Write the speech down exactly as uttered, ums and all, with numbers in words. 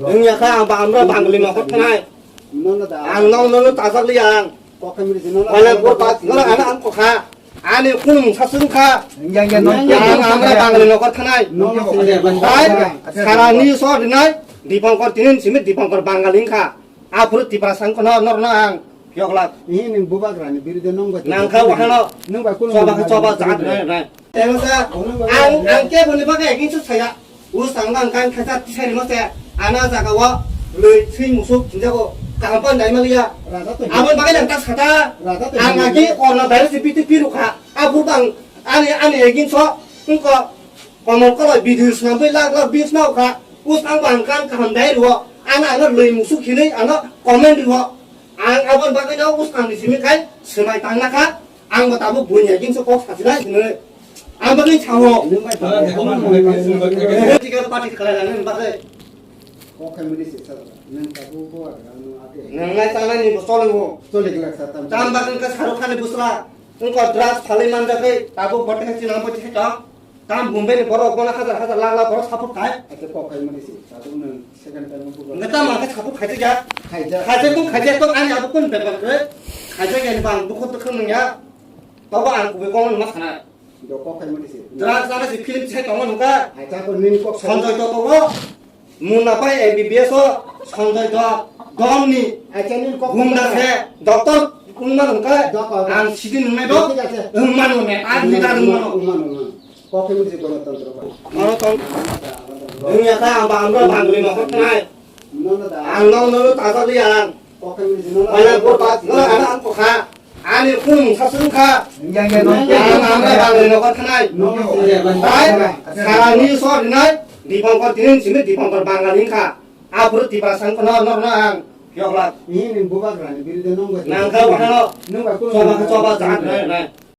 Wngya kha ang ba amra Bangali nokor thanai. Nono da. Ang nong nono tajak li ang. Kokai muri jino. Wala bor ba ngala ana ang kokha. Ani kun mungsa sung kha. Yang, yang, nong, yang, yang, amra yang. Bangali nokor thanai. Nono. Bai, sara ni so dinai. Dipangkor tinin simit Dipangkor Bangali kha. Aphuru Tiprasa wngkha no, norno ang phiyokla. Ini, ini bubagrani birude nong bai. Nangkha wahano. Nong bai kuno choba, choba jagat nai, nai. Tengsa, ang, ang keboni bagwi ekgin su saya. Us ang bang kan khacha tisai rimo se. Ana jaga o loi sui musuk jinjago. Kaham pan dai maliya. Raja to. Abon bagwi nang ta sata. Raja to. Ang agi korna dai si piti pirukha. Abu bang ani, ani ekgin so. Engko Komol koloi video swnamwi lak lak views nao kha. Us ang bang kan kaham dai rwo. Ano ano lwi musuk hinwi ano comment rwo. Ang abon bagwi no us ang ni simi kai swmai tang na kha. Ang bo tabuk bunya gin so kok sajina hinwi. Ang bagwi chao. Nung bai tang. Tiga pati khalai lani bagwi. Kok khai mudi se sa. Nung tabuk bo aga nung ate. Nang nai tang nai ni bo chole bo. Chole glak sa tam. Tam bagwi ka Shahrukh Khan ni busra. Engko drugs phalwi manjagwi tabuk bote hai chinang bo hai tong. Tam Bombay ni borok bono hajar hajar lakh lakh borok support khai. Acha kok khai mani si. Tabuk nang second time mo bugo. Neta ma khe support khai ja. Khai ja. Khai ja kung khai ja kung ani abo kun bepar khe. Khai ja ni bang dukho dukho nung ya. Tobo ang kubui kong ma sana. Do kok khai mani si. Drugs ana si film sai tong nung ka. Acha ko nin kok sai. Sanjay to to. Munna pai M B B S o Sanjay Dol, Dol ni Acha nini kok gumda se doctor wngma nungkha, Doctor. Ang sidi nungnai do, Thik ase. Wngma nungnai, ar leader wngma nung. Wngma nung, wngma nung. Kok khe mudi gwanatantro bai. Oro tong. Wngya kha ang ba amra Bangali nokor thanai. Nono da. Ang nong nono tajak li ang. Kok khe mudi nono. Wala bor ba, no, ano ang kokha. Ani khulum mungsa se wngkha. Yang, yang, yang. Ang amra Bangali nokor thanai. Nono. Bai, sara ni so rinai, Dipangkor tinin simi Dipangkor Bangali wngkha. Aphuru Tiprasa wngkha no, no, no, ang phiyokla. Ini ni bubagrani birude nong bai. Nangkha wahano. Nung bai kuno. Choba, choba, jahat nai, nai.